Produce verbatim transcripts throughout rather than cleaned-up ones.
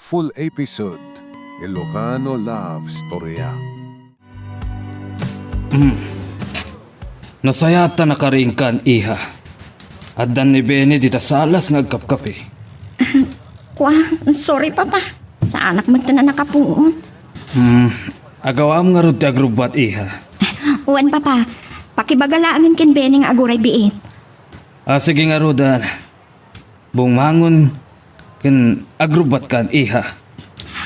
Full episode, Ilocano Love Storya. Mm. Nasayaat ta nakariingkan, iha. Addan ni Benny dita salas nga agkapkape. Kwa, sorry, Papa. Saanak met a nakapuon. Hmm, agawam ngarud ti agrubbuat, iha. Wen, Papa. Pakibaga laengen ken Benny nga aguray biit. Ah, sige ngarud, ah. Bumangon ken agrubbuatkan, iha.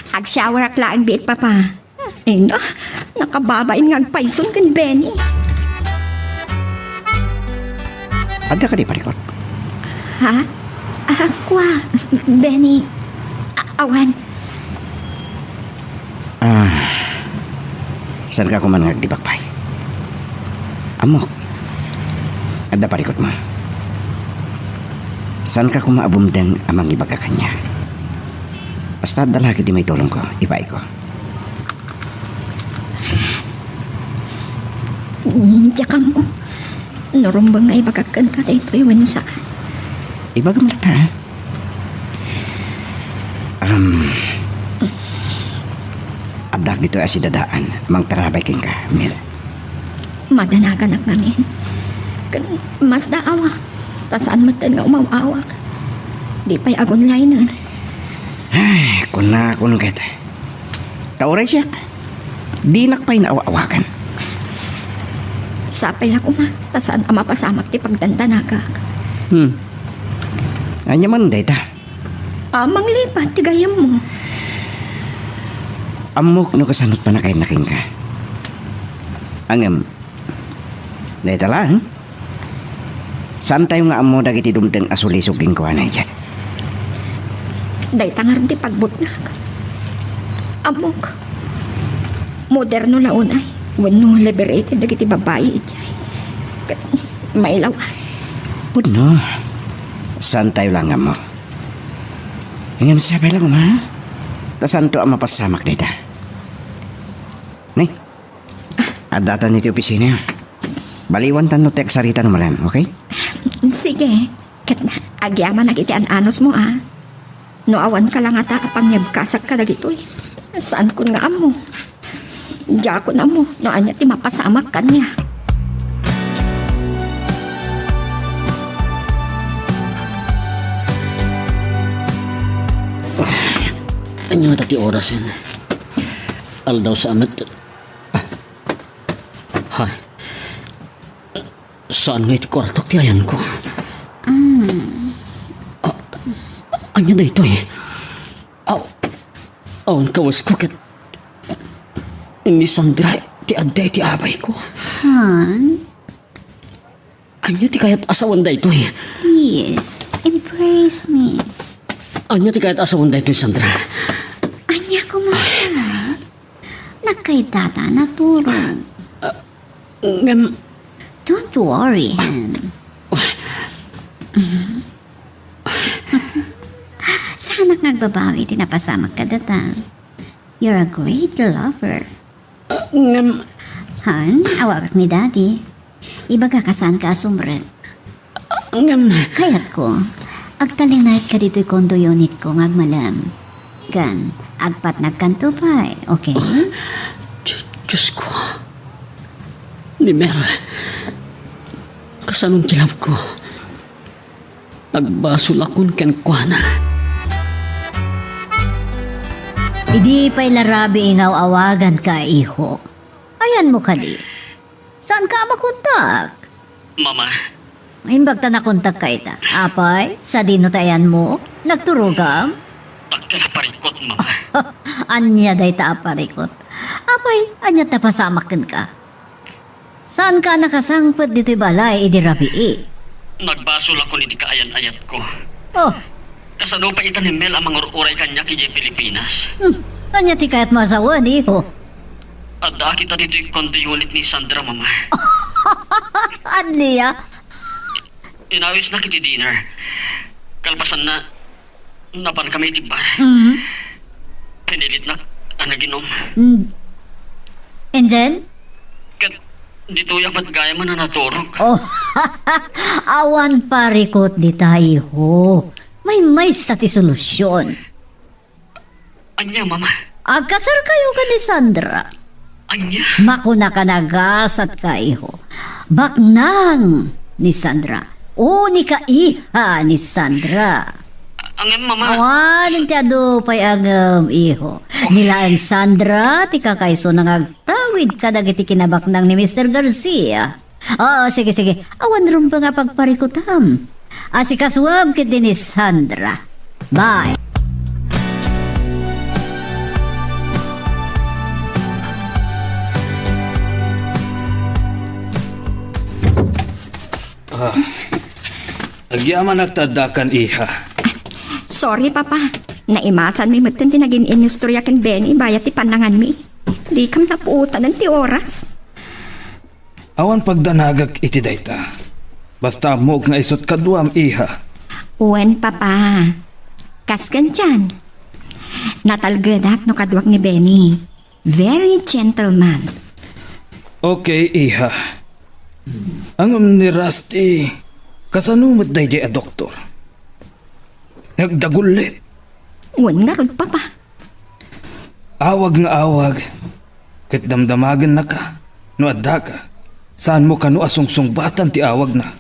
Agshowerak laeng biit, Papa. Ay na, nakababain nga agpayson ken Benny. Adda kadi parikut? Ha? Ah, kwa, Benny. A-, awan. Ah, saanka koma nga agdibakpay? Ammok, adda parikutmo. Saanka koma a bumteng a mangibaga kaniak? Basta adda la ketdi maitulongko, ibaiko. Mm, diak ammo. No rumbeng nga ibagak kenka daytoy wenno saan. Ibagam latta, ah. Um, addak ditoy a sidadaan, mangtarabay kenka, Mel. Madanaganak ngamin. Ken masdaawa, ta saan metten nga umaw-awak. Di pay agunlaynen. Ay, kunakon ket. Ta uray siak, dinak pay naaw-awagan. Sapay la koma, ta saan a mapasamak ti pagdandanagak. Hmm. Ania man dayta? Ah, manglipat ti gayyemmo. Ammok no kasano't pannakayenna kenka. Ngem, dayta laeng. Saantayo nga ammo dagiti dumteng a sulisog kenkuana idiay. Dayta ngarud ti pagbutngak. Ammok, moderno la unay wenno liberated dagiti babbai idiay. Ket mailaw. Pudno. Saantayo la nga ammo. Ngem sapay la koma, ta saanto a mapasamak dayta. Ni, addatan iti opisina. Baliwantan no ti agsarita no malem, okay? Sige. Ket agyamanak iti an-anusmo, a. No awanka la ngata a pangyabkasak kadagitoy, saankon nga ammo. Diakon ammo no ania ti mapasamak kaniak. Ania ngata ti orasen? Aldaw sa met. Hay. Saan nga iti kuartok ti ayanko? Mm. A-, ania daytoy? Aw, awan kawesko ket ni Sandra ti adda iti abayko. Han? Ania ti kayat a sawen daytoy? Please, embrace me. Ania ti kayat a sawen daytoy, Sandra? Ania koma, Han? Nagkayat data a naturog. Ah, ngem, don't worry, Han. Saanak nga agbabawi iti napasamak kadata. You're a great lover. Ah, ngem, Han, awagak ni Daddy. Ibagak a saanka a sumrek. Ngem, kayatko, agtalinaedka ditoy condo unitko nga agmalem. Ken, agpatnagkanto pay, okay? Di-, Diosko. Ni Mel, kasanon ti love ko? Nagbasolakon kenkuana. Idi pay la rabii nga aw-awaganka, iho. Ayanmo kadi? Saanka a makontak? Mama. Imbag ta nakontakka ita. Apay, sadino ti ayanmo? Nagturogam? Dakkel a parikut, Mama. Ania dayta a parikut? Apay, ania ti napasamak kenka? Saanka a nakasangpet ditoy balay idi rabii? Nagbasolakon iti kaayan-ayatko. Oh. Kasano pay ita ni Mel a mangur-uray kaniak idiay Pilipinas? Hmm. Ania ti kayatmo a sawen, iho? Addaak ita ditoy condo unit ni Sandra, Mama. Ania? Inawisnak iti dinner. Kalpasanna, napankami iti bar. Mhm. Pinilitnak a naginom. Mm. And then? Ket ditoyak met gayam a naturog. Oh, awan parikut dita, iho. Maymaysa ti solusyon. Ania, Mama? Agkasarkayo ken ni Sandra. Ania? Makunak a nagasatka, iho. Baknang ni Sandra. Unika iha ni Sandra. Ngem, Mama. Awan ti adu pay a ngem, iho. Ni laeng Sandra ti kakaisuna nga agtawid kadagiti kinabaknang ni Mister Garcia. Oo, sige, sige. Awan rumbeng a pagparikutam. Asikasuem ketdi ni Sandra. Bye. Ah, agyamanak ta addakan, iha. Sorry, Papa. Naimasanmi metten ti nagin-inistorya ken Benny bayat ti pannanganmi. Dikam napuotanen ti oras. Awan pagdanagek iti dayta. Basta ammok nga isut' kaduam, iha. Wen, Papa. Kas ken John. Natalgedak no kaduak ni Benny. Very gentleman. Okay, iha. Ngem ni Rusty, kasano met daydiay a doktor? Nagdagullit. Wen ngarud, Papa. Awag nga awag, ket damdamagennaka no addaka. Saanmo kano a sungsungbatan ti awagna?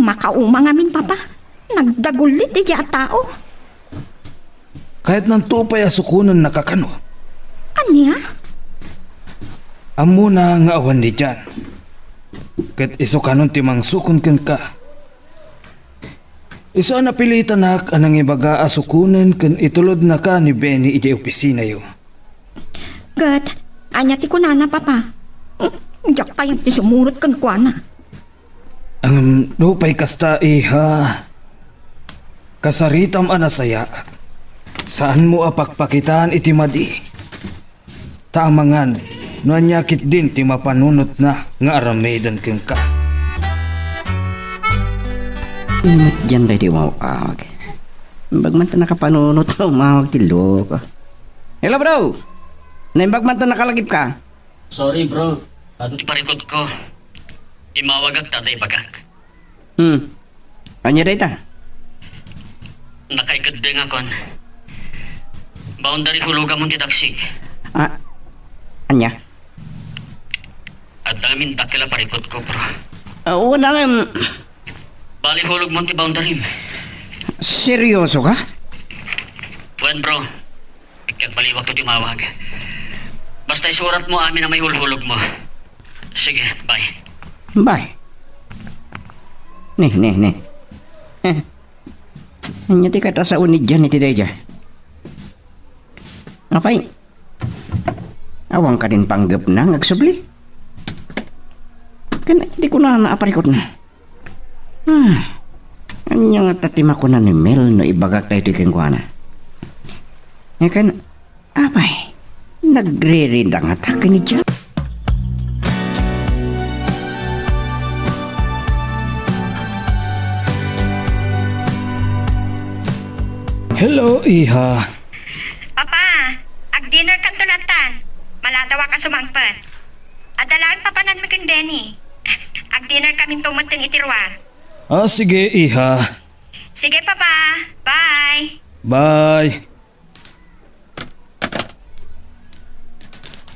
Makauma ngamin, Papa. Nagdagullit daydiay a tao. Kayatnanto pay a sukonennaka kano. Ania? Ammona nga awan ni John. Ket isu kanon ti mangsukon kenka. Isu a napilitanak a nangibaga a sukonen ken itulodnaka ni Benny idiay opisinayo. Ket, ania ti kunana, Papa? Hmm, diak kayat ti sumurot kenkuana. Ngem nupay kasta, iha, kasaritam a nasayaat. Saanmo a pakpakitaan iti madi. Ta amangan no ania ketdin ti mapanunotna nga aramiden kenka. Imet dian daydi umaw-awag. Imbag man ta nakapanunot nga umawag ti loko. Hello, bro! Naimbag man ta nakalagipka. Sorry, bro. Adu ti parikutko. Imawagak ta adda ibagak. Hmm. Ania dayta? Nakaikeddengakon. Boundary hulugamon ti taksik. Ah, ania? Adda ngamin dakkel a parikutko, bro. Ah, wala nga, em. Bali, hulogmon ti boundaryem. Seryoso ka? Wen, bro. Agbalibakto ti umawag. Basta isuratmo amin a maihulhulogmo. Sige, bye. Bye. Ni, ni, ni. Eh. Ania ti katasaon ni John iti daydiay? Apay, awan kadin panggepna nga agsubli? Ken iti kunana a parikutna. Ah, ania ngata ti makuna ni Mel no ibagak daytoy kenkuana? Nga kan, apay, nagriridangata ken ni John? Hello, iha. Papa, agdinner kanto latan. Maladawak a sumangpet. Adda laeng papananmi ken Benny. Agdinner kaminto metten iti ruar. Ah, sige, iha. Sige, Papa. Bye. Bye.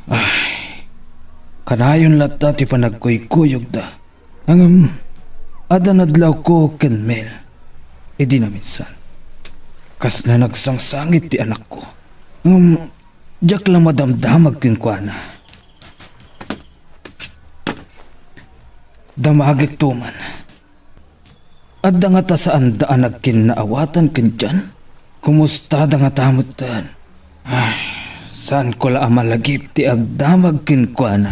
Ay, kanayon latta ti panagkuykuyogda. Ngem, adda nadlawko ken Mel. Idi naminsan, kasla nagsangsangit ti anakko. Ngem, diak la madamdamag kenkuana. Damagekto man. Adda ngata saanda a nagkinnaawatan ken John? Kumustada ngata metten? Ay, saanko la a malagip ti agdamag kenkuana.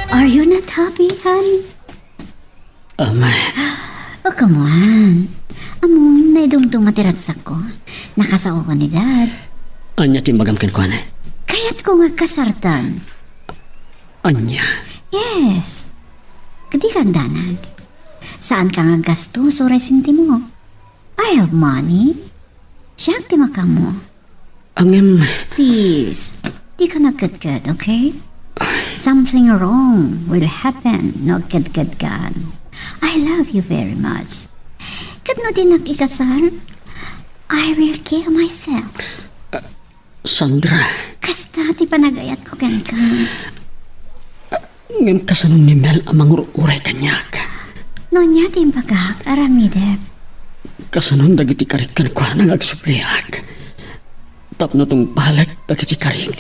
Are you not happy, honey? Ama. Oh, come on. Ammom, naidumduma ti ragsakko. Nakasaoko ni Dad. Ania ti imbagam kenkuana? Kayatko nga kasartan. Ania? Yes. Dika agdanag. Saanka nga aggasto, uray sentimo. I have money. Siak ti makaammo. Ngem. Please, dika nagkedked, okay? Something wrong will happen no agkedkedkan. I love you very much. Ket no dinak ikasar, I will kill myself. Sandra. Kasta ti panagayatko kenka. Ngem kasano ni Mel a mangur-uray kaniak? No ania ti imbagak, aramidek. Kasano dagiti karik kenkuana nga agsubliak? Tapno tungpalek dagiti karik.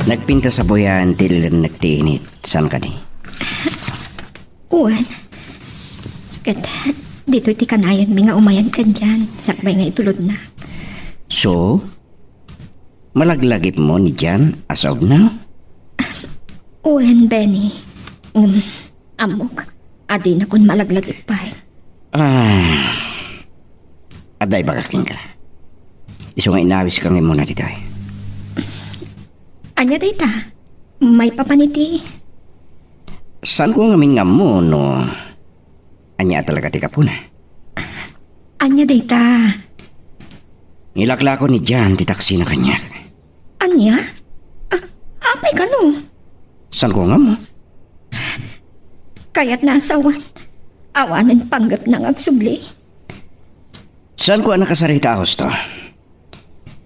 Nagpintas a buyan ti lilennek ti init. Saan kadi? Wen. Ket ditoy ti kanayon mi nga umayan ken Jan, sakbay nga itulodna. So, malaglagipmo ni Jan a saogna? Wen, Benny. Ngem, ammok, adinakon malaglagip pay. Ah, adda ibagak kenka. Isu nga inawiska nga immuna ditoy. Ania dayta? Maipapan iti? Saanko ngamin nga ammo no ania talaga ti gapuna. Ania dayta? Nilaklako ni Jan ti taksina kaniak. Ania? A-, apay kano? Saanko nga ammo? Kayatna a sawen. Awanen panggepna nga agsubli. Saanko a nakasarita a husto.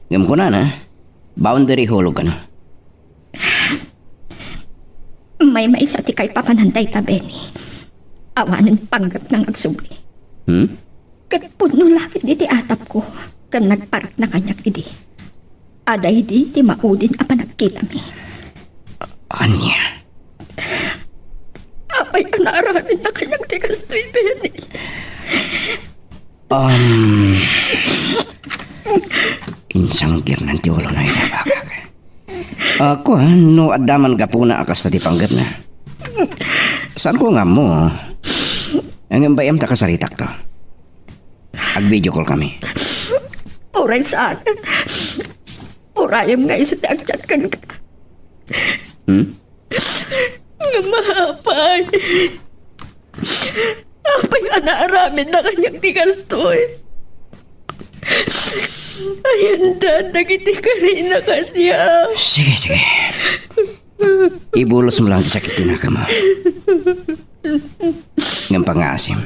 Ngem kunana, boundary hulog kano. Maymaysa ti kaipapanan dayta, Benny. Awanen panggepna nga agsubli. Hmm? Ket pudno la ket iti atapko, ken nagparikna kaniak idi. Adda idi ti maudin a panagkitami. Ania? Apay a naaramidna kaniak ti kastoy, Benny? Um, insanggirnan ti ulona iti abakak. Ah, kuan, no adda man gapuna a kasta ti panggepna. Saanko nga ammo. Ngem bay-am ta kasaritakto. Ag-video call kami. Uray saan. Urayem nga isu ti agchat kenka. Hmm? Nga maapay. Apay a naaramidna kaniak ti kastoy? Ayandan dagiti karina kaniak. Sige, sige. Ibulosmo lang ti sakit ti nakam. Ngem pangngaasim.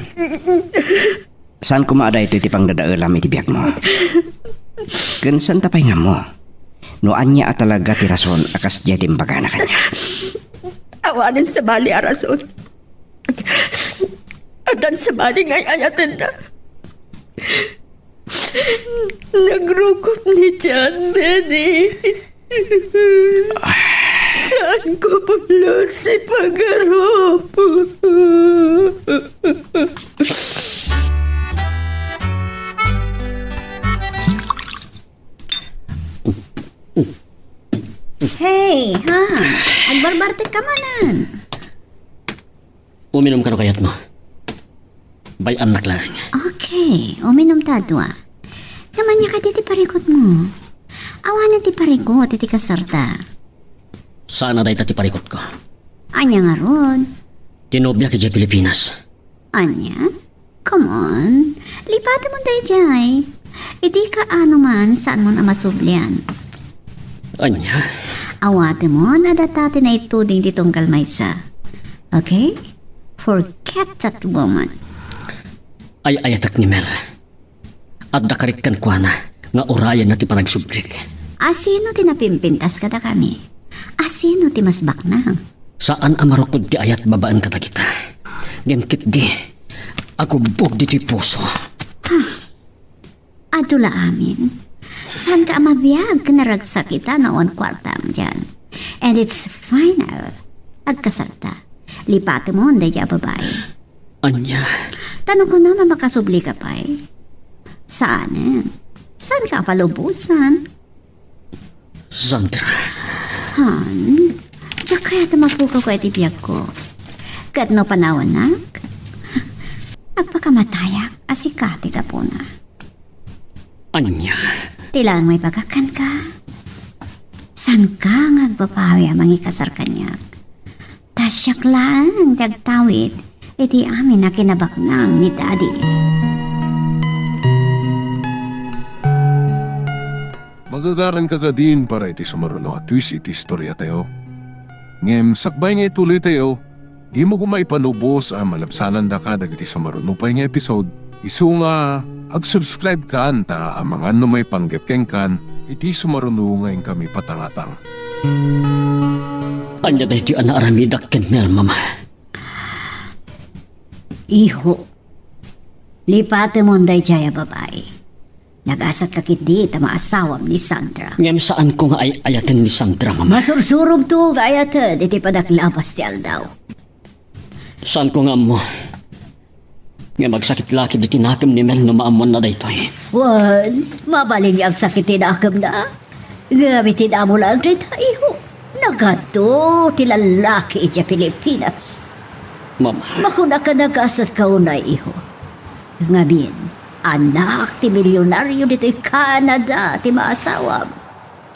Saan koma a daytoy ti pangdadaelam iti biagmo. Ken saanta pay nga ammo no ania a talaga ti rason a kasdiay ti imbagana kaniak. Awanen sabali a rason. Addan sabali nga ay-ayatenna. Nagrukop ni Jan, Benny. Saanko pulos ipagarup. Hey, ha? Agbarbartek ka manen. Uminom kano kayatmo. Bay-annak laeng. Okay, uminom ta a dua. Ngem ania kadi ti parikutmo? Awanen ti parikut iti kasarta. Saan a dayta ti parikutko. Ania ngarud? Ti nobiak idiay Pilipinas. Ania? Come on. Lipatemon daydiay. Idi kaano man, saanmon a masublian. Ania? Awatemon a data ti naituding ti tunggal maysa. Okay? Forget that woman. Ay-ayatek ni Mel. Adda karik kenkuana nga urayenna ti panagsublik. Asino ti napimpintas kadakami? Asino ti mas baknang? Saan a marukod ti ayat babaen kadagita. Ngem ketdi, agubbog ditoy puso. Adu la amin. Saanka a mabiag ken naragsak ita no awan kuartam dian. And it's final. Agkasalta. Lipatemon daydiay a babai. Ania? Ta no kunam a makasubli ka pay. Saanen. Saanka a palubosan. Sandra. Han, diak kayat a mapukaw ka iti biagko. Ket no panawannak, agpakamatayak a sika ti gapuna. Ania? Ti laeng maibagak kenka. Saanka nga agbabawi a mangikasar kaniak? Ta siak laeng ti agtawid iti amin a kinabaknang ni Daddy. Magagaranka kadin para iti sumaruno a twist iti istoriatayo. Ngem sakbay nga ituloytayo, dimo koma ipanubos a malabsanandaka dagiti sumaruno pay nga episode, isu nga ag-subscribe-kan ta amangan no maipanggep kenkan iti sumaruno nga inkami patangatang. Ania daytoy a naaramidak ken Mel, Mama? Iho, lipatemon daydiay a babai. Nagasatka ketdi ta maasawam ni Sandra. Ngem saanko nga ay-ayaten ni Sandra, Mama. Masursurogto nga ayaten iti panaglabas ti aldaw. Saanko nga ammo. Ngem agsakit la ketdi ti nakem ni Mel no maammonna daytoy. Wen, mabalin nga agsakit ti nakemna. Ngem iti damo laeng dayta, iho, nagadu ti lallaki idiay Pilipinas. Mama. Makunak a nagasatka unay, iho. Ngamin, annak ti milionario ditoy Canada ti maasawam.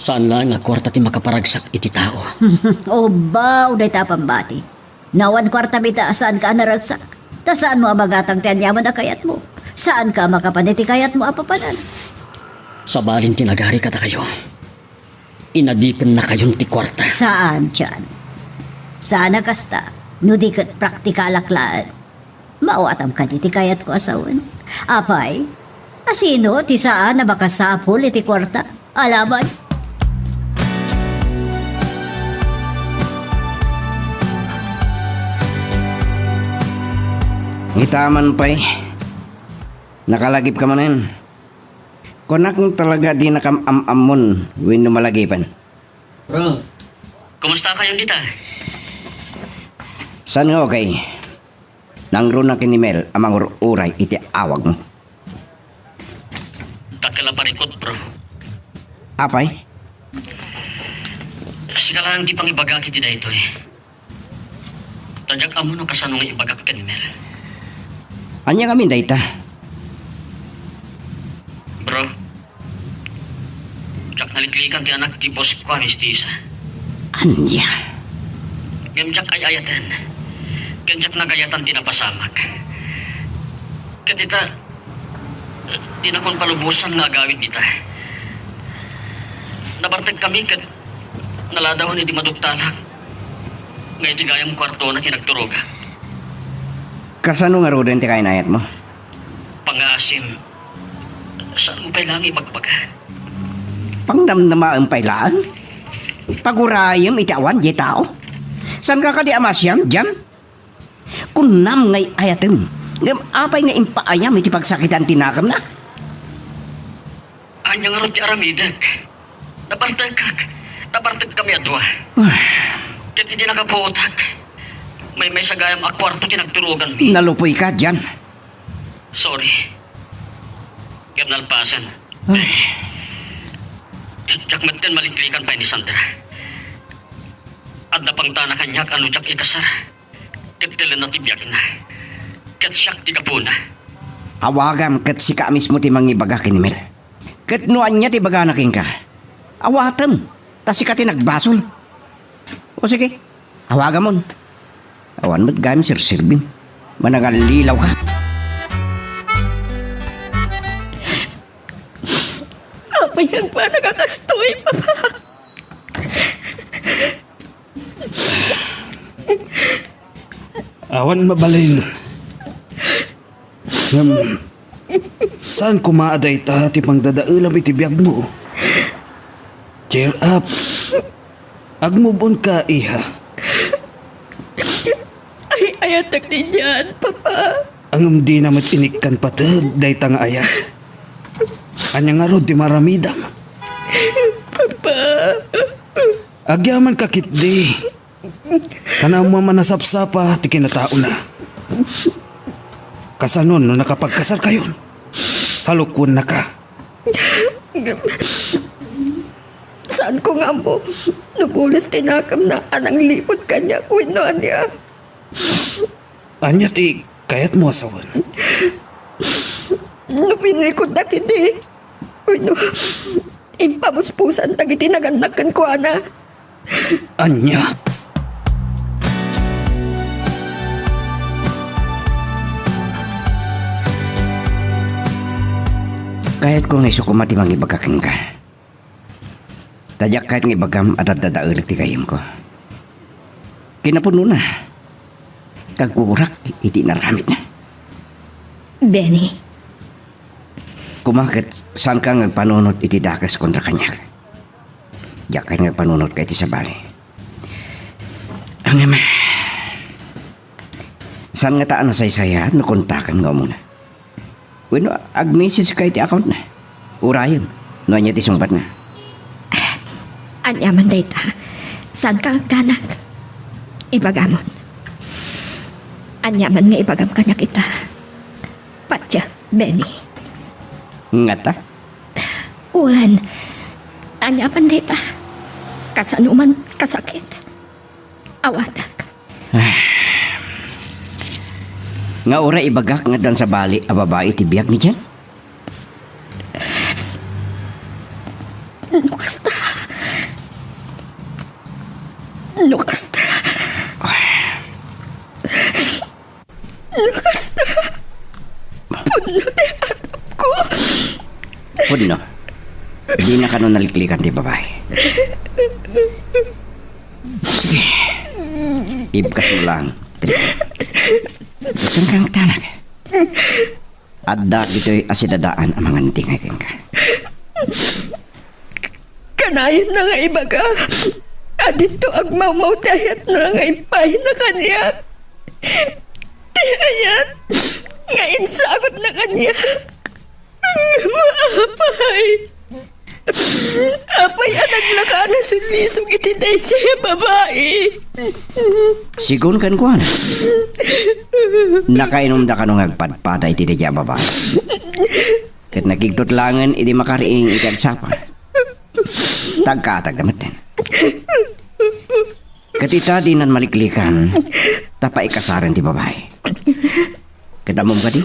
Saan laeng a kuarta ti makaparagsak iti tao. Ubbaw dayta a pammati. No awan kuartam ita, saanka a naragsak. Ta saanmo a magatang ti aniaman a kayatmo. Saanka a makapan iti kayatmo a papanan. Sabalin ti nagari kadakayo, inadipennakayon ti kuarta. Saan, John. Saan a kasta, no di ket praktikalak laeng. Maawatam kadi ti kayatko a sawen? Apay, asino ti saan a makasapul iti kuarta? Alaman. Itaman pay. Nakalagipka manen. Kunak talaga dinakam am-ammon wenno malagipen. Bro, kumusta kayon dita? Saan nga okay? Nangruna ken ni Mel a mangur-uray iti awagmo. Dakkel a parikut, bro. Apay? Sika laeng ti pangibagak iti daytoy. Ta diak ammo no kasano nga ibagak ken Mel. Ania ngamin dayta? Bro, diak naliklikan ti anak ti boss ko a mistisa. Ania? Ngem diak ay-ayaten. Ken diak nagayatan ti napasamak. Ket ita, dinakon palubosan nga agawid dita. Nabartek kami ket naladawan iti maduktalak nga iti gayam kuartona ti nagturogak. Kasano ngaruden ti kainayatmo? Pangaasim, saanmo pay laeng ibagbaga? Pangnamnamaem pay laeng? Pagurayem iti awan diay tao? Saanka kadi a masiam, John? Kunam nga ay-ayatem. Ngem apay nga impaayam iti pagsakitan ti nakemna? Ania ngarud ti aramidek? Nabartekak. Nabartek kami a dua. Ay. Ket idi nakapuotak, maymaysa gayam a kuarto ti nagturoganmi. Nalupoyka, John. Sorry. Ket nalpasen. Ay. Diak metten maliklikan pay ni Sandra. Adda pangtana kaniak a no diak ikasar, ket telenna ti biagna. Ket siak ti gapuna. Awagam ket sika a mismo ti mangibaga ken ni Mel. Ket no ania ti ibagana kenka, awatem, ta sika ti nagbasol. O sige, awagamon. Awan met gayam serserbim. Manangallilaw ka. Apay nga agpanak a kastoy, Papa? Awan mabalin. Ngem, saan koma a dayta ti pangdadaelam iti biagmo? Cheer up. Ag-move on ka, iha. Ay-ayatek ti dian, Papa. Ngem dina met inikkan pateg dayta nga ayat. Ania ngarud ti maaramidam? Papa. Agyamanka ketdi. Kanaammo a manasapsapa ti kinataona. Kasanon no nakapagkasarkayon? Salukoennaka. Saanko nga ammo no bules ti nakemna a nangliput kaniak wenno ania. Ania ti kayatmo a sawen? No pinrikutda ketdi wenno impamuspusan dagiti nagannak kenkuana. Ania? Kayatko nga isu koma ti mangibaga kenka. Ta diak kayat nga ibagam a daddadaelek ti gayyemko. Kinapunona, kaggurak iti inaramidna. Benny. Koma ket saanka nga agpanunot iti dakes kontra kaniak. Diak kayat nga agpanunotka iti sabali. Ngem, saan ngata a nasaysayaat no kontakem nga umuna? Wenno, ag-message ka iti account na. Urayem no ania ti sungbatna. Aniaman dayta, saanka agdanag. Ibagamon. Aniaman nga ibagam kaniak ita, patya, Benny. Ngata? Wen, aniaman dayta, kasano man kasakit. Awatak. Nga uray ibagak nga addan sabali a babai ti biag mi diyan? No kasta. No kasta. No kasta. Pudno ti atapko. Pudno? Dina kano naliklikan ti babai. Sige. Ibkas mo lang. Saan ka agdanag? Adda ditoy a sidadaan a mangandingay kenka. Kanayon na nga ibaga a didto agmawmaw ti ayatna nga impaayna kaniak. Ti ayat nga insagutna kaniak. Apay, apay a naglaka a nasulisog iti daydiay a babai. Sigun kenkuana, nakainumda kano nga agpadpada iti daydiay a babai. Ket nakigtutlangen idi makariing iti agsapa. Tagkatagda metten. Ket ita, dinan maliklikan ta paikasaren ti babai. Ket ammom kadi,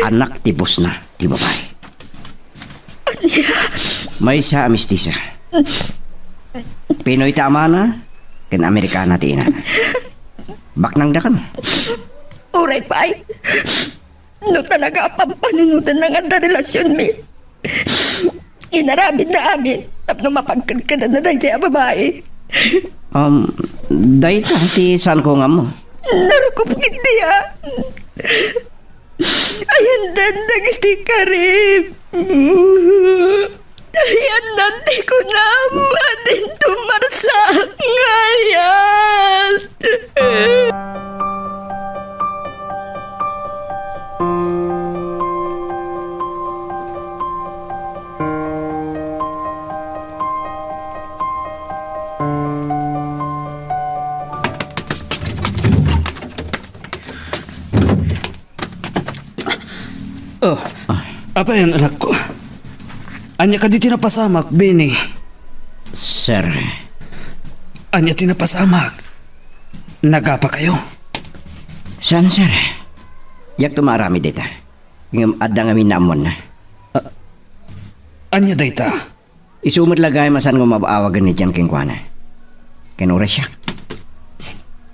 anak ti busna ti babai. Maysa a mistisa. Pinoy ti amana ken Amerikana ti inana. Baknangda kano. Uray pay. No talaga a pampanunotenna nga adda relasionmi, inaramidna amin tapno mapagkedkedanna daydiay a babai. Um, dayta ti saanko nga ammo. Narukop ketdi a ayandan dagiti karib. Ayandan ti kunam a dinto marsaak nga ayat. Oh, apay, anakko? Ania kadi ti napasamak, Benny? Sir. Ania ti napasamak? Nagapakayo? Saan, sir? Diakto maaramid dayta. Ngem adda ngamin naammoanna. Ah, ania dayta? Isu met la gayam a saan nga maab-awagen idiay kenkuana. Ken uray siak,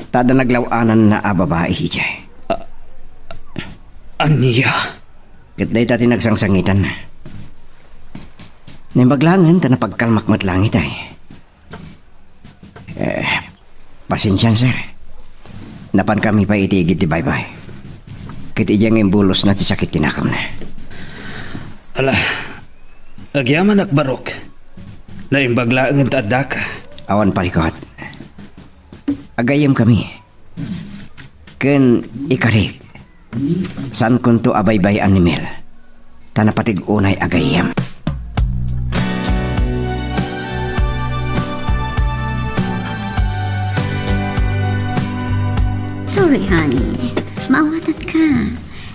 ta adda naglaw-ananna a babai idiay. A-, ania? Ket dayta ti nagsangsangitanna. Naimbag laengen ta napagkalmak met langit ay. Eh, pasensian, sir. Napankami pay iti igid ti baybay. Ket idiay nga imbulosna ti sakit ti nakamna. Ala, agyamanak, barok. Naimbag laengen ta addaka. Awan parikot. Agayyemkami. Ken ikarik. Saankonto a baybay-an ni Mel, ta napateg unay a gayyem. Sorry, honey. Maawatan ka.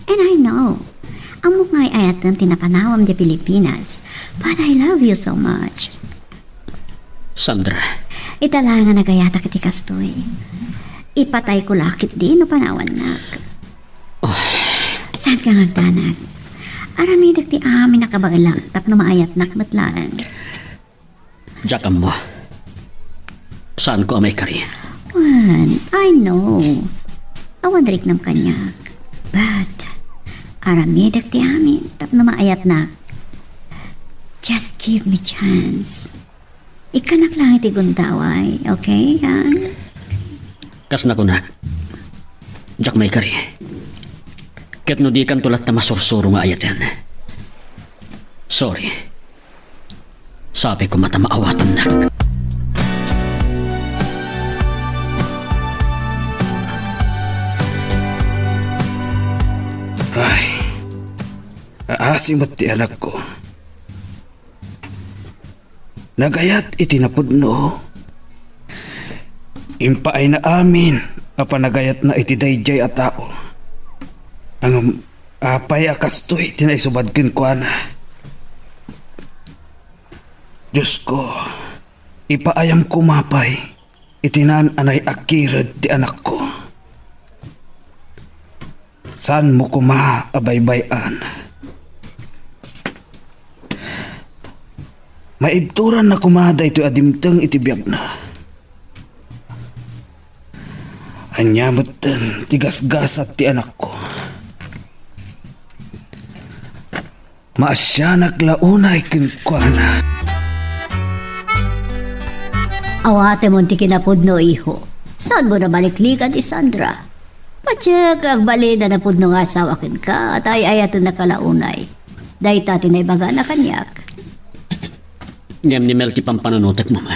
And I know. Ammok nga ay-ayatem ti napanawam diay Pilipinas. But I love you so much. Sandra. Ita la nga nagayatak iti kastoy. Ipatayko la ketdi no panawannak. Oh. Saanka nga agdanag? Aramidek ti amin a kabaelak tapno maayatnak met laeng. Diak ammo. Saanko a maikari. Wen, I know. Awan riknam kaniak. But, aramidek ti amin tapno maayatnak. Just give me chance. Ikkanak lang iti gundaway, okay, han? Kas nakunak, diak maikari. Ket no dikanto latta masursuro nga ayaten, sorry. Sabi ko mata maawatannak. Ay, aasi met ti anakko. Nagayat iti napudno. Impaayna amin a panagayatna iti daydiay a tao. Ngem apay a kastoy ti naisubad kenkuana? Diosko, ipaayam koma pay iti naan a nakired ti anakko. Saanmo koma a baybay-an. Maibturanna koma daytoy a dimteng iti biagna. Ania metten ti gasgasat ti anakko? Maasianak la unay kenkuana. Awatemon ti kinapudno, iho. Saanmo a maliklikan ni Sandra? Patiek nga agbalin a napudno nga asawa kenka, ta ay-ayatennaka la unay. Dayta ti naibagana kaniak. Ngem ni Mel ti pampananutek, Mama.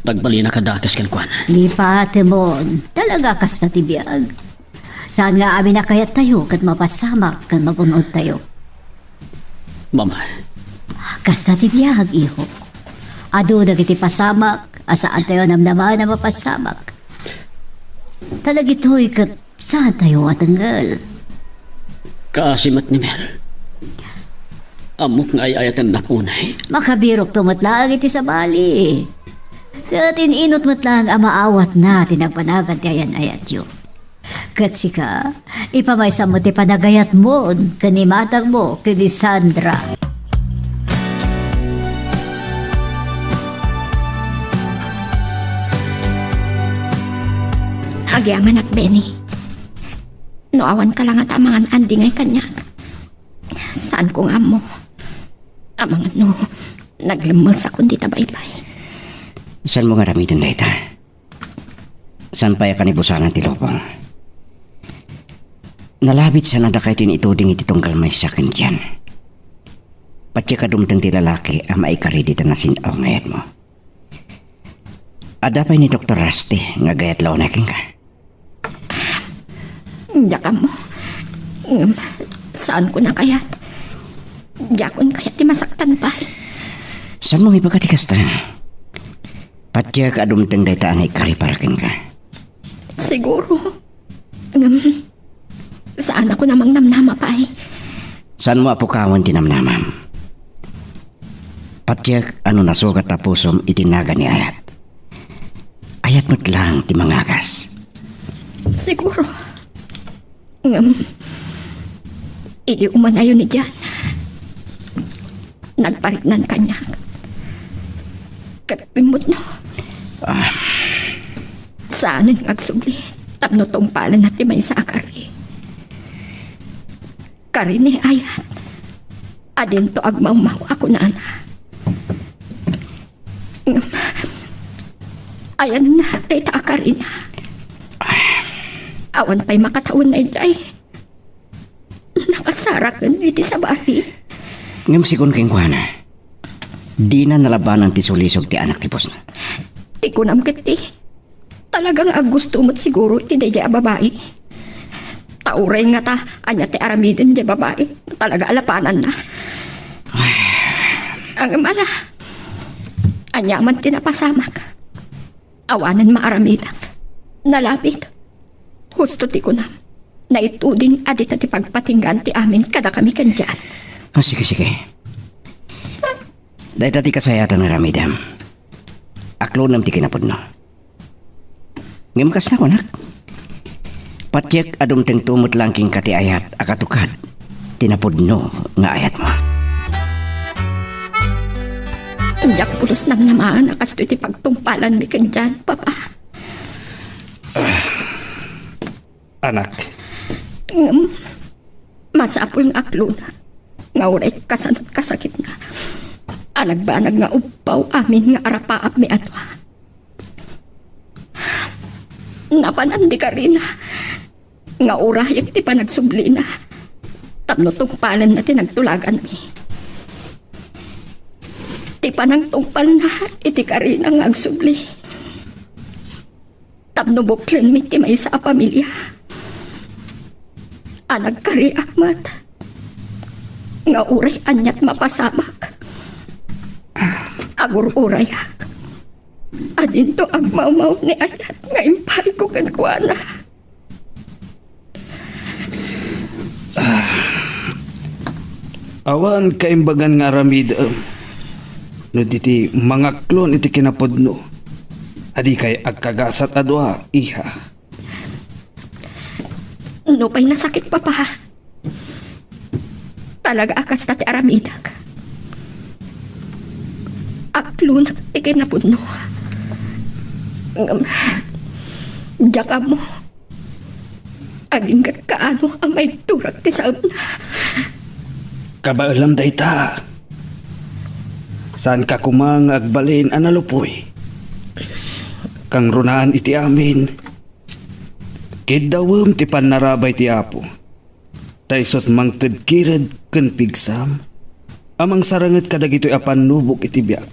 Agbalinaka dakes kenkuana. Lipatemon, talaga kasta ti biag. Saan nga amin a kayattayo ket mapasamak ken magun-odtayo. Mama. Kasta ti biag, iho. Adu dagiti pasamak a saantayo a namnaman a mapasamak. Ta dagitoy ket saantayo a tengngel. Kaasi met ni Mel. Ammok nga ay-ayatennak unay. Makabirokto met laeng iti sabali. Ket in-inot met laeng a maawatna ti nagpanagan ti ayan-ayatyo. Ket sika, ipamaysam met ti panagayatmon ken imatangmo ken ni Sandra. Agyamanak, Benny. No awanka la ngata a mangan-andingay kaniak, saanko nga ammo. Amangan no naglemmesakon dita baybay. Saanmo nga aramiden dayta? Saan pay a kanibusanan ti lubong? Nalabit sana dakay ti naituding iti tunggal maysa ken Jan. Patiek a dumteng ti lalaki a maikari dita nasin-aw nga ayatmo. Adda pay ni Doktor Rusty nga agayat la unay kenka? Diak ammo. Ngem, saanko a kayat. Diakon kayat ti masaktan pay. Saanmo nga ibaga ti kasta? Patiek a dumteng dayta a naikari para kenka. Siguro. Ngem, saanakon a mangnamnama pay. Saanmo a pukawen ti namnamam? Patiek a no nasugat a pusom iti nagan ni ayat. Ayat met laeng ti mangagas. Siguro. Ngem, idi umanayo ni Jan, nagpariknan kaniak. Ket bimmutno. Ah. Saanen nga agsubli tapno tungpalenna ti maysa a kari. Kari ni ayat a dinto agmawmaw a kunana. Ngem, ayanna dayta a karina. Awan pay makatawen daydiay. Nakasaraken iti sabali. Ngem sigun kenkuana, dina nalabanan ti sulisog ti anak ti pusna. Ti kunam ket ti, talaga nga aggusto met siguro iti daydiay a babai. Ta uray ngata, ania ti aramiden diay babai? Talaga a labananna. Ngem ala, ania man ti napasamak? Awanen maaramidak. Nalabit. Husto ti kunam. Naituding a dita ti pagpatinggaan ti amin kadakami ken Jan. Ah, sige, sige. Dayta ti kasayatan nga aramidem. Aklonem ti kinapudno. Ngem kas nakunak, patiek a dumtengto met laeng kenka ti ayat a katukad ti napudno nga ayatmo. Diak pulos namnamaen a kastoy ti pagtungpalanmi ken Jan, Papa. Anak. Ngem, masapul nga aklona nga uray kasano kasakitna a nagbanag nga ubbaw amin nga arapaapmi a dua. Napanan ni Karina nga urayek ti panagsublina tapno tungpalenna ti nagtulaganmi. Ti panangtungpalna iti Karina nga agsubli tapno buklenmi ti maysa a pamilia a nagkariak met nga uray aniat mapasamak, agur-urayak a dinto agmawmaw ni ayat nga impaayko kenkuana. Awan kaimbagan nga aramidem no di ti mangaklon iti kinapudno a dikay agkagasat a dua, iha. Nupay nasakit, Papa, talaga a kasta ti aramidek. Aklonak ti kinapudno. Ngem, diak ammo. Agingga kaano a maibturak ti saemna. Kabaelam dayta. Saanka koma nga agbalin a nalupoy. Kangrunaan iti amin, kiddawem ti pannarabay ti Apo. Ta isut' mangted kired ken pigsam a mangsaranget kadagitoy a pannubok iti biag.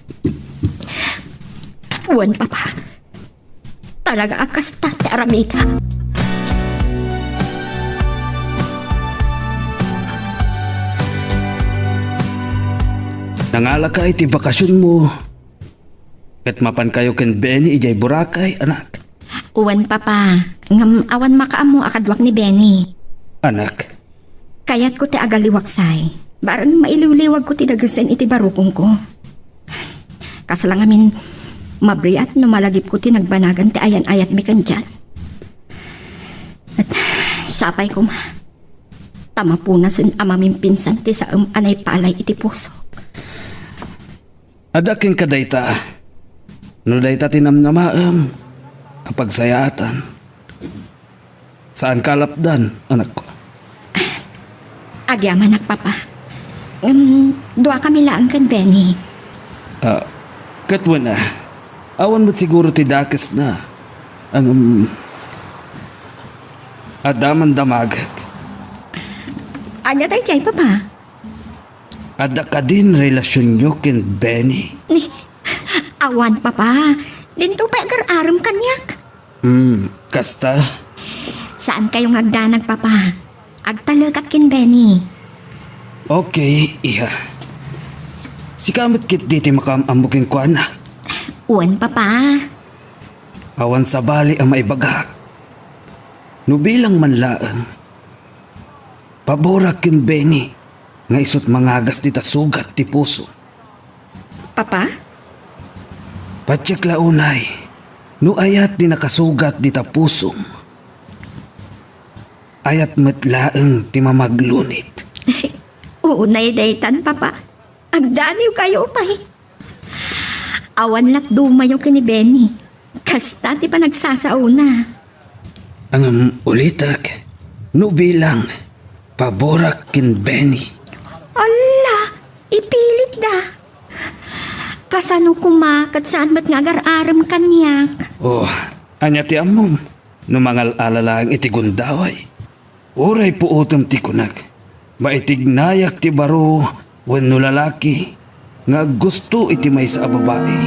Wen, Papa. Talaga a kasta ti aramidek. Nangalaka iti bakasionmo ket mapankayo ken Benny idiay Boracay, anak. Wen, Papa. Ngem awan makaammo a kaduak ni Benny. Anak, kayatko ti agaliwaksay. Bareng mailiwliwagko ti dagesen iti barukongko. Kasla ngamin, mabriat no malagipko ti nagbanagan ti ayan-ayatmi kendian. Ket sapay koma ta mapunasen a mamimpinsan ti saem a naipalay iti pusok. Adda kenka dayta. No dayta ti namnamaem a pagsayaatan, saanka a lapdan, anakko. Agyamanak, Papa. Ngem, duakami laeng ken Benny. Ah, ket wen a, awan met siguro ti dakesna. Ngem, adda man damagek. Ania daydiay, Papa? Adda kadin relasionyo ken Benny? Ni, awan, Papa. Dinto pay agar-arem kaniak. Hmm, kasta? Saankayo nga agdanag, Papa. Agtalekak ken Benny. Okay, iha. Sika met ketdi ti makaam-ammo kenkuana. Wen, Papa. Awan sabali a maibagak. No bilang man laeng, paborak ken Benny nga isut' mangagas dita sugat ti puso. Papa? Patiek la unay, no ayat ti nakasugat dita pusom, ayat met laeng ti mamaglunit. Unay daytan, Papa. Agdaniwkayo pay. Awan latdumayo ken ni Benny. Kasta ti panagsasaona. Ngem ulitek, no bilang, paborak ken Benny. Alla, ipilitda. Kasano koma ket saan met nga agar-arem kaniak? Oh, ania ti ammom no mangal-ala laeng iti gundaway? Uray puotem ti kunak, maitignayak ti baro wenno lalaki nga aggusto iti maysa a babai.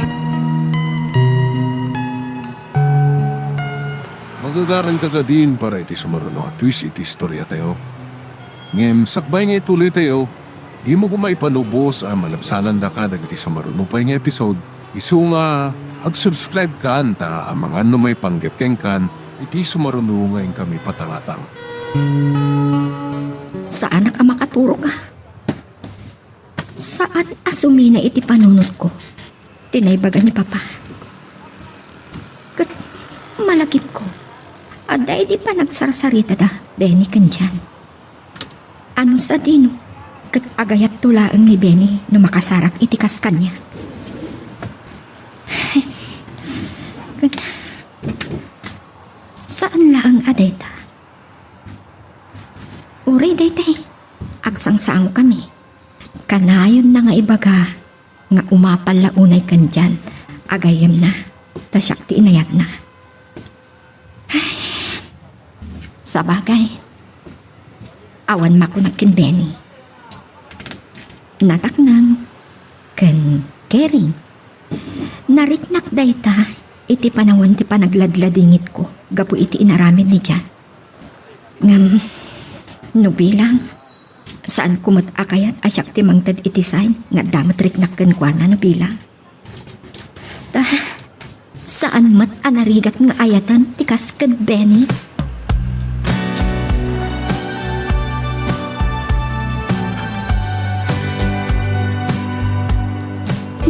Magagaranka kadin para iti sumaruno a twist iti istoriatayo. Ngem sakbay nga ituloytayo, dimo koma ipanubos a malabsanandaka dagiti sumaruno pay nga episode. Isu nga, ag-subscribe kan ta amangan no maipanggep kenkan iti sumaruno nga inkami patangatang. Saanak a makaturog, a. Saan a sumina iti panunotko ti naibaga ni Papa. Ket malagipko, adda idi panagsarsaritada Benny ken Jan. Ano sadino ket agayatto laeng ni Benny no makasarak iti kas kaniak. Ket saan laeng a dayta. Uray daytay, agsangsangokami. Kanayonna nga ibaga nga umapal la unay ken Jan a gayyemna, ta siak ti inayatna. Sabagay, awan makunak ken Benny. Nataknang ken Kering. Nariknak dayta iti panawen ti panagladladingitko gapu iti inaramid ni Jan. Ngem, no bilang, saanko met a kayat a siak ti mangted iti sign nga adda met riknak kenkuana no bilang. Ta, saan met a narigat nga ayaten ti kas ken Benny.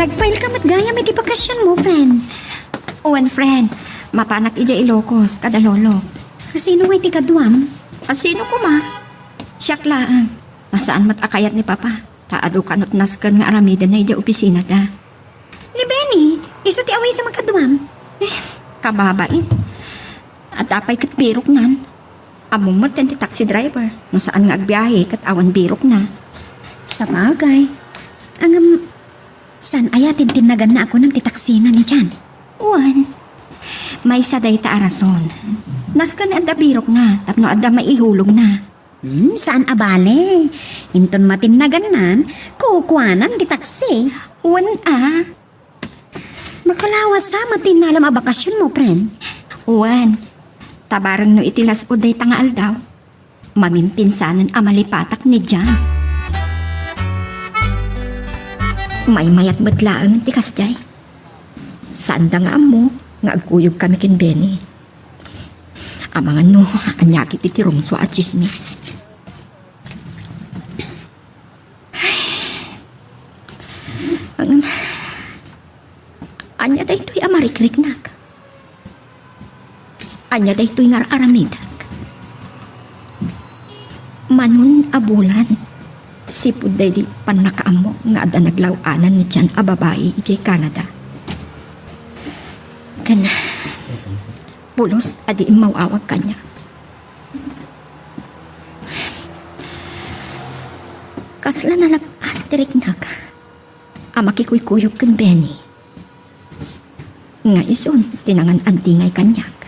Nag-file ka met gayam iti bakasionmo, friend. Wen, friend. Mapanak idiay Ilocos, kada lolo. Asino ngay ti kaduam? Asino koma? Siak laeng. Ta saan met a kayat ni Papa. Ta adu kano ti nasken nga aramidenna idiay opisinada. Ni Benny, isu ti awisem a kaduam. Eh, kababain. Adda pay ket biroknan. Ammom met ti taxi driver. No saan nga agbiahe ket awan birokna. Sabagay. Ngem, saan aya tintinnaganna a kunam ti taksina ni Jan? Wen. Maysa dayta a rason. Nasken adda birokna tapno adda maihulogna. Hmm, saan a bale. Inton matinnagannan, kukuanam ti taksi. Wen a. Makalawas sa matinnalam a bakasionmo, friend. Wen. Ta bareng no iti las-ud dayta nga aldaw, mamimpinsanen a malipatak ni Jan. Maymayat met laeng ti kasdiay. Saanda nga ammo nga agkuyogkami ken Benny. Amangan no ania ket iti rumsua a tsismis. Ngem, ania daytoy a marikriknak? Ania daytoy nga ar-aramidek? Manon a bulan, sipud daydi pannakaammo nga adda naglaw-anan ni Jan a babai idiay Canada. Ken, pulos a di immaw-awag kaniak. Kasla nalak-at ti riknak a makikuykuyog ken Benny. Nga isun ti nangan-antingay kaniak.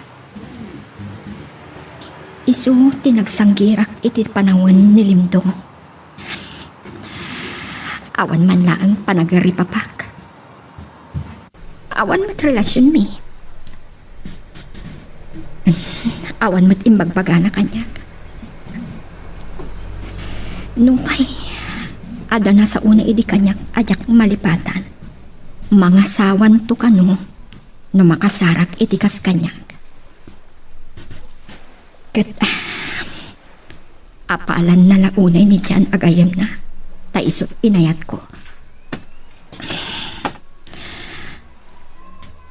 Isu ti nagsanggirak iti panawen ni Limdong. Awan man laeng panagripapak. Awan met relasionmi. Awan met imbagbagana kaniak. Nupay adda nasaona idi kaniak a diak malipatan, mangasawanto kano no makasarak iti kas kaniak. Ket, ah, apalanna la unay ni Jan a gayyemna, ta isu ti inayatko.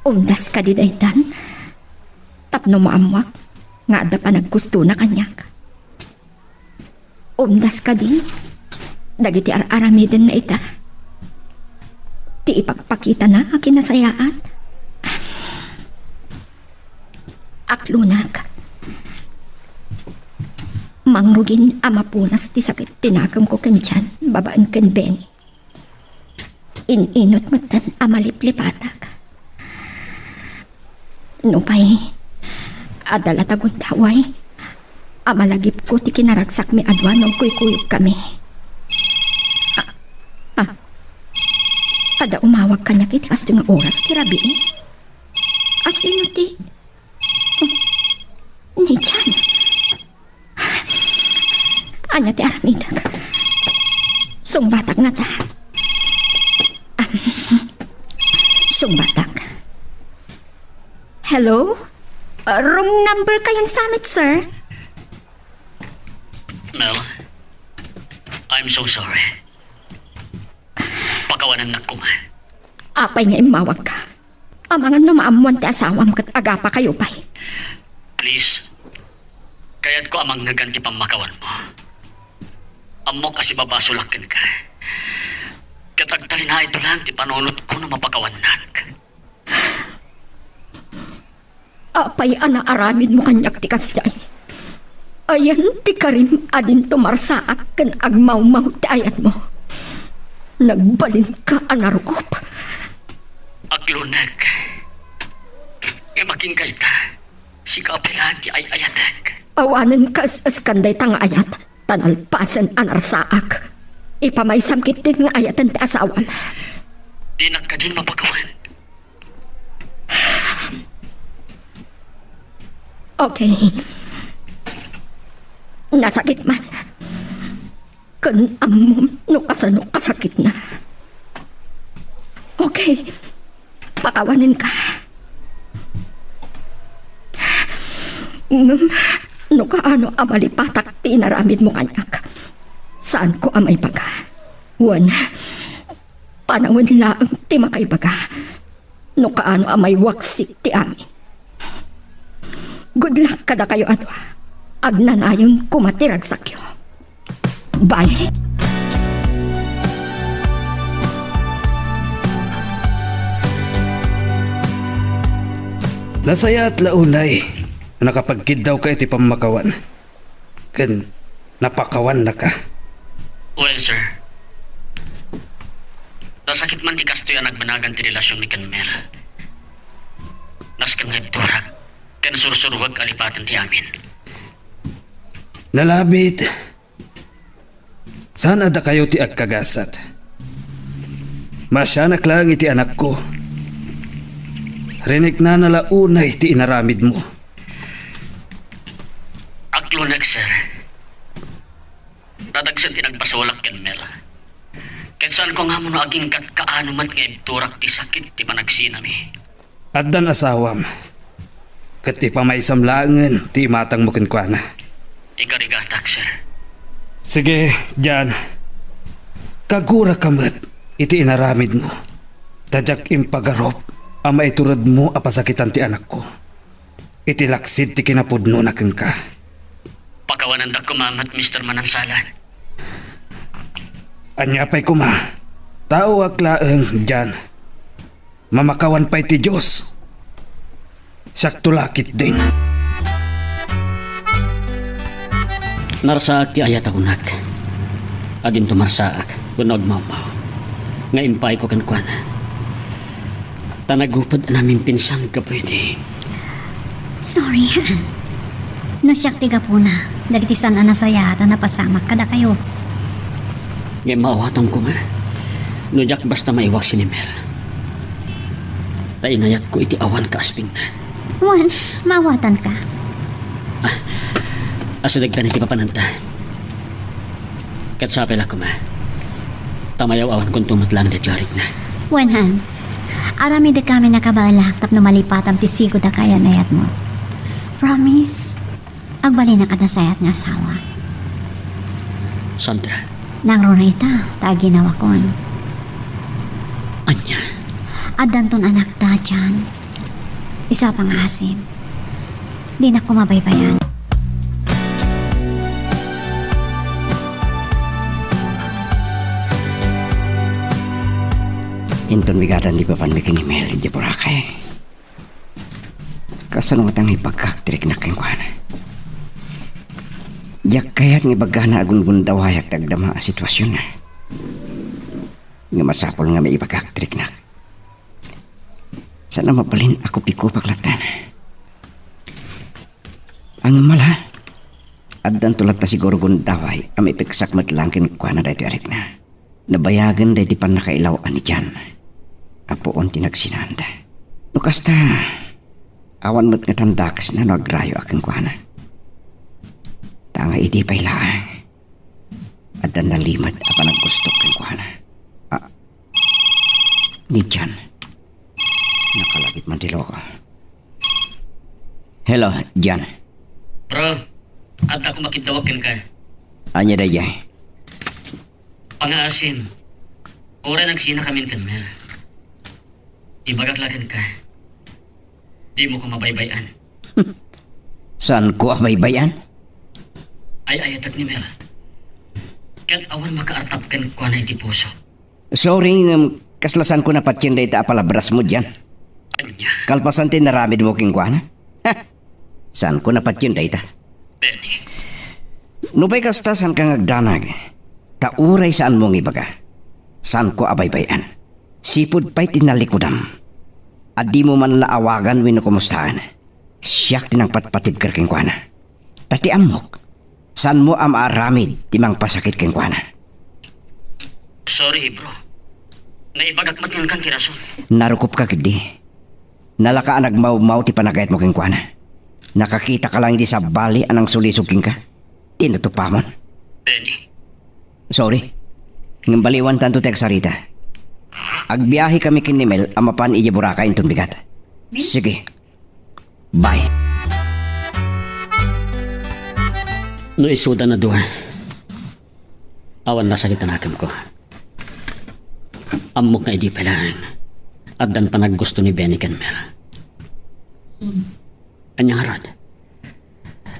Umdas kadi daytan? Tapno maammoak nga adda panagkustona kaniak. Umdas kadi dagiti ar-aramidenna ita ti ipakpakitana a kinasayaat? Aklonak. Mangrugin a mapunas ti sakit ti nakemko ken Jan babaen ken Benny. In-inut metten a maliplipatak. Nupay adda la ta gundaway a malagipko ti kinaragsakmi a dua no agkuykuyogkami. Ah, ah. Adda umawag kaniak iti kastoy nga oras ti rabii. Asino ti? Ni Jan. Ania ti aramidek? Sungbatak ngata. Sungbatak. Hello? Uh, wrong number kayon sa amin, sir. Mel, I'm so sorry. Pakawanannak koma. Apay nga immawagka? Amangan no maammoan ti asawam ket agapakayo pay. Please, kayatko a mangnegan ti pammakawanmo. Ammok a sibabasolak kenka. Ket agtalinaedto laeng ti panunotko no mapakawannak. Apay a naaramidmo kaniak ti kasdiay? Ayan ti karim a dinto marsaak ken agmawmaw ti ayatmo. Nagbalinka a narukop. Aklonek. Ngem akin kayta, sika a pay laeng ti ay-ayatek. Awanen kas-, askan dayta nga ayat, ta nalpasen a narsaak. Ipamaysam ketdin nga ayaten ti asawam. Dinak kadin mapakawan. Okay. Nasakit man. Ken ammom no kasano kasakitna. Okay. Pakawanenka. Ngem, no kaano a malipatak ti inaramidmo kaniak, saanko a maibaga. Wen, panawen laeng ti makaibaga no kaano a maiwaksik ti amin. Good luck kadakayo a dua. Agnanayon koma ti ragsakyo. Bye. Nasayaat la unay a nakapagkiddawka iti pammakawan ken napakawannaka. Well, sir. Nasakit man ti kastoy a nagbanagan ti relasionmi ken Mel. Nasken nga ibturak ken sursuruek a lipaten ti amin. Nalabit. Saan a dakayo ti agkagasat. Maasianak laeng iti anakko. Riniknana la unay ti inaramidmo. Aklonek, sir. Nadagsen ti nagpasolak ken Mel. Ket saanko nga ammo no aginggat kaano met nga ibturak ti sakit ti panagsinami. Addan asawam, ket ipamaysam laengen ti imatangmo kenkuana. Ikarigatak, sir. Sige, Jan. Kaguraka met iti inaramidmo, ta diak impagarup a maituredmo a pasakitan ti anakko iti laksid ti kinapudnona kenka. Pakawanendak koma met, Mister Manansalan. Ania pay koma? Taoak laeng, Jan. Mamakawan pay ti Dios. Siakto la ketdin. Narsaak ti ayat a kunak. Adinto marsaak wenno agmawmaw nga impaayko kenkuana. Ta nagupod a namimpinsan gapu iti. Sorry, Han. No siak ti gapuna, dagiti saan a nasayaat a napasamak kadakayo. Ngem maawatam koma no diak basta maiwaksi ni Mel. Ta inayatko iti awan kaaspingna. Wen, maawatanka. Ah, asidegtan iti papananta. Ket sapay la koma. Ta mayaw-awankonto met laeng daytoy a rikna. Wen, Han. Aramidek amin a kabaelak tapno malipatam ti sigud a kayan-ayatmo. Promise, agbalinak a nasayaat nga asawa. Sandra. Nangruna ita, ta aginawakon. Ania? Addanton anakta, Jan. Isu a pangaasim. Dinak koma baybay-an. Inton bigadan ti papanmi ken ni Mel idiay Boracay, kasano ngata nga ibagak ti riknak kenkuana? Diak kayat nga ibagana a gungundawayak ti agdama a situasionna. Nga masapul nga maibagak ti riknak. Saan a mabalin a kupikupak latta. Ngem ala, addanto latta siguro gundaway a maipeksak met laeng kenkuana daytoy a rikna. Nabayagen daydi pannakailaw-an ni Jan a puon ti nagsinaanda. No kasta, awan met ngatan dakesna no agrayo a kenkuana. Ta nga idi pay laeng, adda nalimed a panaggusto kenkuana. Ah, ni Jan. Nakalagip man ti loko. Hello, Jan. Bro, adda ko makiddawag kenka. Ania daydiay? Pangaasim, uray nagsinakamin ken Mel. Ibagak la kenka, dimo ko mabaybay-an. Saanko a baybay-an? Ay-ayatek ni Mel. Ket awan makaartap kenkuana iti puso. Sorry, ngem kasla saanko napatien dayta a palabrasmo diay. Ania? Kalpasan ti naramidmo kenkuana? Ha! Saanko napatien dayta. Benny. Nupay kasta, saanka nga agdanag. Ta uray saanmo nga ibaga, saanko a baybay-an. Sipud pay ti nalikodam a dimo man la awagan wenno kumustaen, siak ti nangpatpatibker kenkuana. Ta ti ammok, saanmo a maaramid ti mangpasakit kenkuana. Sorry, bro. Naibagak met ngan ti rason. Narukopka ketdi. Nalaka a nagmawmaw ti panagayatmo kenkuana. Nakakitaka lang iti sabali a nangsulisog kenka. Tinutupamon. Benny. Sorry. Ngem baliwantanto ti agsarita. Agbiahekami ken ni Mel a mapan idiay Boracay inton bigat. Sige. Bye. No isuda a dua, awan nasakit a nakemko. Ammok nga idi pay laeng, addan panaggusto ni Benny ken Mel. Ania ngarud?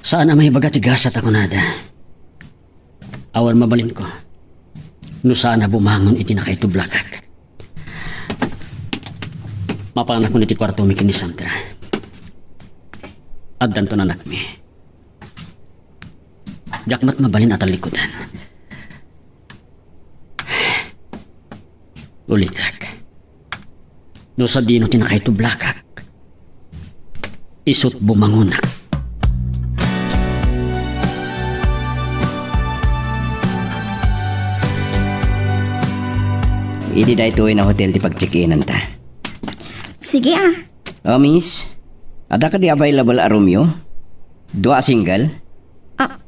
Saan a maibaga ti gasat a kunada. Awan mabalinko no saan a bumangon iti nakaitublakak. Mapanakon iti kuartomi ken ni Sandra. Addanto anakmi. Diak met mabalin a tallikudan. Ulitek. No sadino ti nakaitublakak, isut' bumangonak. Idi daytoy a hotel ti pag-check-inanta. Sige, ah. Oh, miss. Adda kadi available a roomyo? Dua a single? Ah,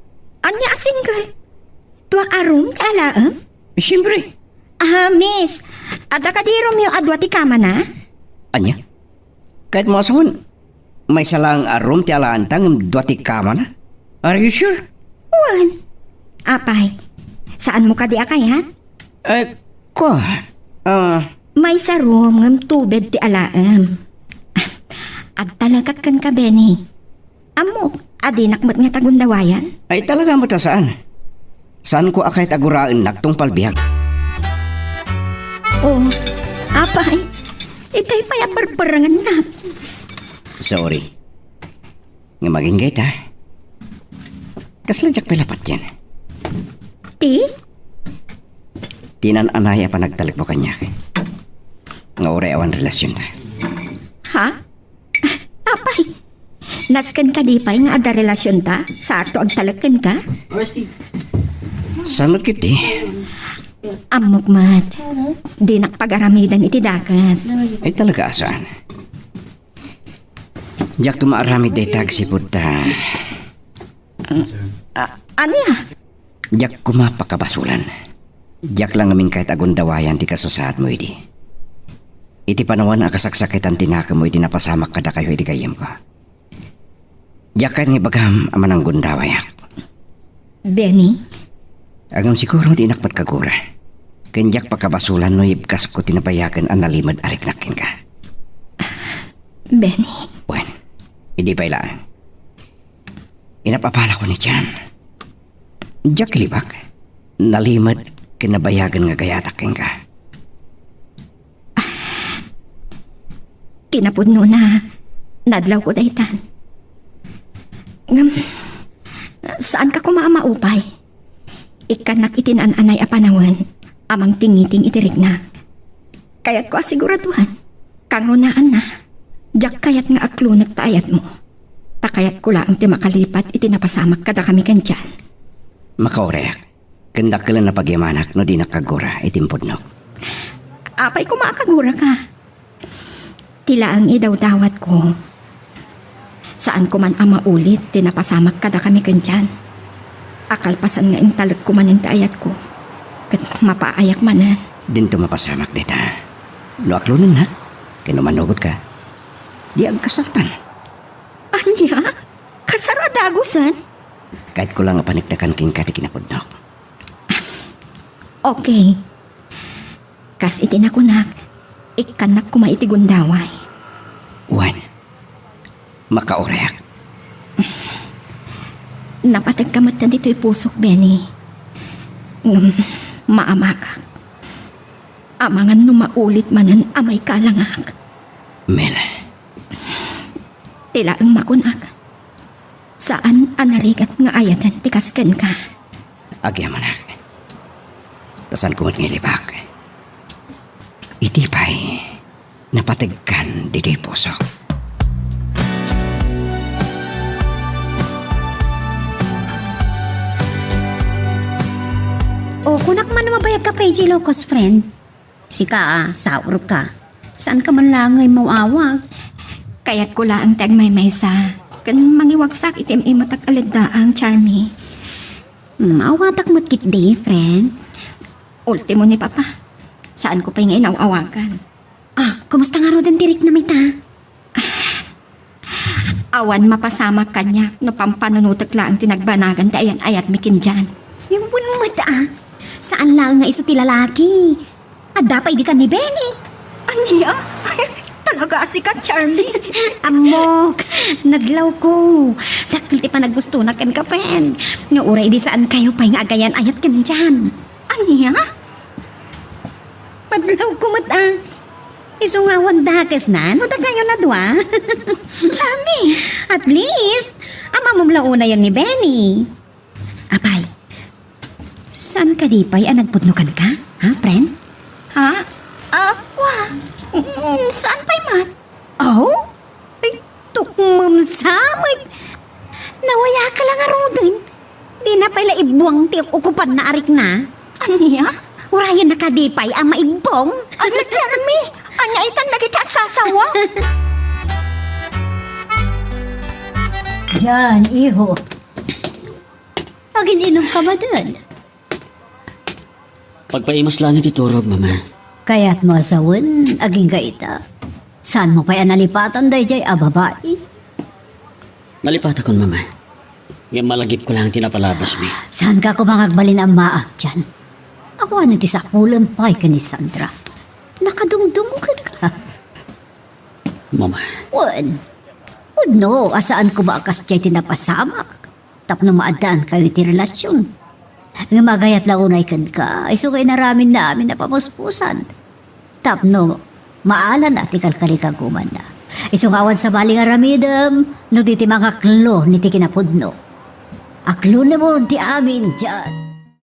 ania a single? Dua a room ti alaem? Siyempre. Ah, miss, adda kadi roomyo a dua ti kamana? Ania? Kayatmo a sawen, maysa laeng a room ti alaenta ngem dua ti kamana? Are you sure? Wen. Apay, saanmo kadi a kayat? Eh, ko, ah, Maysa room ngem two bed ti alaem. Ah, agtalekak kenka, Benny. Ammok a dinak met ngata gundawayan? Ay, talaga met a saan. Saanko a kayat a guraennak tungpal biag. Oh, apay, itay pay a perperengennak. Sorry. Ngem agingga ita. Kasla diak pay la patien. Ti? Ti naan-anay a panagtalekmo kaniak. Nga uray awan relasionta. Ha? Apay, nasken kadi pay nga adda relasionta, saakto agtalek kenka? Saan met ketdi? Ammok met. Dinak pagaramiden iti dakes. Ay, talaga a saan. Diak koma aramid dayta agsipud ta. Ah, ania? Diak koma pakabasolan. Diak la ngamin kayat a gundawayan ti kasasaadmo idi. Iti panawen a kasaksakitan ti nakemmo idi napasamak kadakayo idi gayyemko. Diak kayat nga ibagam a mananggundawayak. Benny? Ngem siguro dinak met kagura. Ken diak pakabasolan no ibkasko ti nabayagen a nalimed a riknak kenka. Benny? Wen, idi pay laeng. Inap-apalako ni Jan. Diak ilibak. Nalimed ken nabayagen nga agayatak kenka. Kinapudnona, nadlawko daytan. Ngem, saanka koma a maupay. Ikkannak iti naan-anay a panawen a mangtingiting iti riknak. Kayatko a siguraduan, kangunaanna, diak kayat nga aklonek ta ayatmo. Ta kayatko laeng ti makalipat iti napasamak kadakami ken Jan. Makaurayak. Ken dakkel a pagyamanak no dinak kagura iti impudnok. Apay koma a kaguraka? Ti laeng idawdawatko. Saanko man a maulit ti napasamak kadakami ken Jan. A kalpasan nga intalekko manen ti ayatko. Ket mapaayak manen. Dinto mapasamak dayta. No aklonennak, ken no manugotka, di agkasaltan. Ania? Kasar a dagusen? Kayatko la nga paneknekan kenka ti kinapudnok. Okay. Kas iti nakunak, ikkannak koma iti gundaway. Wen, makaurayak. Napategka met ditoy pusok, Benny. Ngem, maamakak. Amangan no maulit manen a maikalangak. Mel. Ti laeng makunak. Saan a narigat nga ayaten ti kas kenka. Agyamanak. Ta saanko met nga ilibak. Iti pay, napategkan ditoy pusok. Kapay di low cost, friend. Sika, ah, saurka. Saan ka man laeng nga immaw-awag? Kayatko laeng ti agmaymaysa ken mangiwagsak iti im-imatak a leddaang, Charmy. Hmm, awatak met ketdi, friend. Ultimo ni Papa. Saanko pay nga inaw-awagan. Ah, kumusta ngaruden ti riknam ita? Awan mapasamak kaniak no pampanunotek laeng ti nagbanagan ti ayan-ayatmi ken John. Wen met, ah. Saan laeng nga isu ti lalaki. Adda pay idi ken ni Benny. Ania? Talaga a sika, Charlie? Ammok, nadlawko. Dakkel ti panaggustonak kenka, friend. Nga uray idi saankayo pay nga agayan-ayat ken John. Ania? Padlawko met, ah. Isu nga awan dakesna no dakayon a dua. Charmy! At least, ammom la unayen ni Benny. Apay, saan kadi pay a nagpudno kenka? Ha, friend? Ha? Ah, wa. Mm, saan pay met? Oh? Ay, tukmem sa met. Nawayaka la ngaruden. Dina pay la ibbuang ti ukupan na a rikna. Ania? Urayenna kadi pay a maibbong. Ano, Charmy? Ania itan dagiti asasawa? Dian, iho. Agin-inom ka manen. Pagpaimas laeng iti turog, Mama. Kayatmo a sawen, agingga ita. Saanmo pay a nalipatan daydiay a babai? Nalipatakon, Mama. Ngem malagipko laeng ti napalabasmi. Saanka koma nga agbalin a ammaak dian? Awan ti sakulem pay ken ni Sandra. Nakadungdungngo kenka. Mama. Wen, pudno a saan koma a kasdiay ti napasamak tapno maaddaankayo iti relasion. Ngem agayat la unay kenka, isu nga inaramidna amin a pamuspusan. Tapno maalana ti kalkalikagumanna. Isu nga awan sabali nga aramidem no di ti mangaklo iti kinapudno. Aklonem ti amin dian.